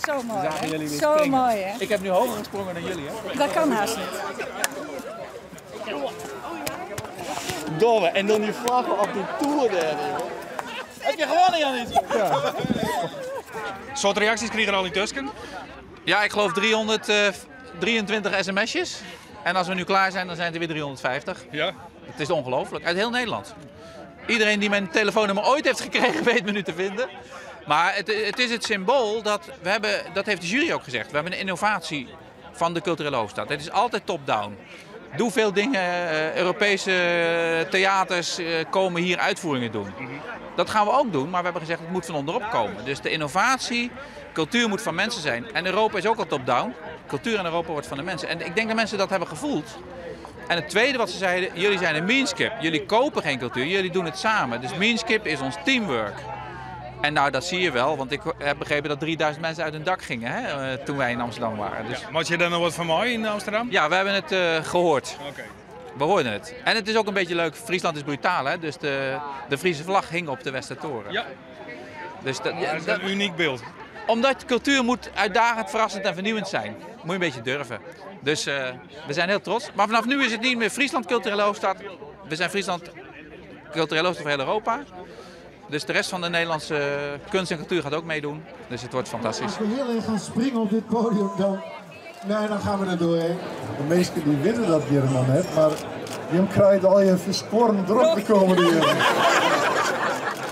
Zo mooi, hè? Zo mooi, hè? Ik heb nu hoger gesprongen dan jullie, hè? Dat kan haast niet. Domme, en dan die vlaggen op die toer daar, joh. Heb je gewonnen, Janis? Ja. Soort reacties krige er al yntusken? Ja, ik geloof 323 sms'jes. En als we nu klaar zijn, dan zijn het er weer 350. Ja. Het is ongelooflijk. Uit heel Nederland. Iedereen die mijn telefoonnummer ooit heeft gekregen, weet me nu te vinden. Maar het is het symbool dat we hebben, dat heeft de jury ook gezegd. We hebben een innovatie van de culturele hoofdstad. Het is altijd top-down. Doe veel dingen, Europese theaters komen hier uitvoeringen doen. Dat gaan we ook doen, maar we hebben gezegd het moet van onderop komen. Dus de innovatie, cultuur moet van mensen zijn. En Europa is ook al top-down. Cultuur in Europa wordt van de mensen. En ik denk dat mensen dat hebben gevoeld. En het tweede wat ze zeiden, jullie zijn een mienskip. Jullie kopen geen cultuur, jullie doen het samen. Dus mienskip is ons teamwork. En dat zie je wel, want ik heb begrepen dat 3000 mensen uit hun dak gingen, hè, toen wij in Amsterdam waren. Dus... Ja, maar had je daar nog wat van mij in Amsterdam? Ja, we hebben het gehoord. Oké. We hoorden het. En het is ook een beetje leuk, Friesland is brutaal, hè? Dus de Friese vlag hing op de Westertoren. Ja. Dus dat, Ja, dat is een uniek beeld. Omdat cultuur moet uitdagend, verrassend en vernieuwend zijn. Moet je een beetje durven. Dus we zijn heel trots. Maar vanaf nu is het niet meer Friesland culturele hoofdstad. We zijn Friesland culturele hoofdstad voor heel Europa. Dus de rest van de Nederlandse kunst en cultuur gaat ook meedoen. Dus het wordt fantastisch. Als we heel erg gaan springen op dit podium, dan gaan we er doorheen. De meesten die winnen dat hier nog net, maar je krijgt al je versporen erop de komende jaren.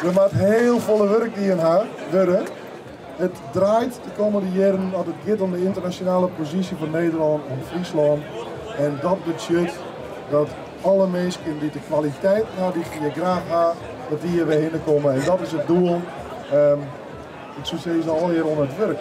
We maken heel volle werk die in haar worden. Het draait de komende jaren als het gaat om de internationale positie van Nederland en Friesland. En dat budget dat alle mensen die de kwaliteit naar die je graag gaan, dat die hier weer heen komen. En dat is het doel. Ik zou zeggen, al hier onder het werk.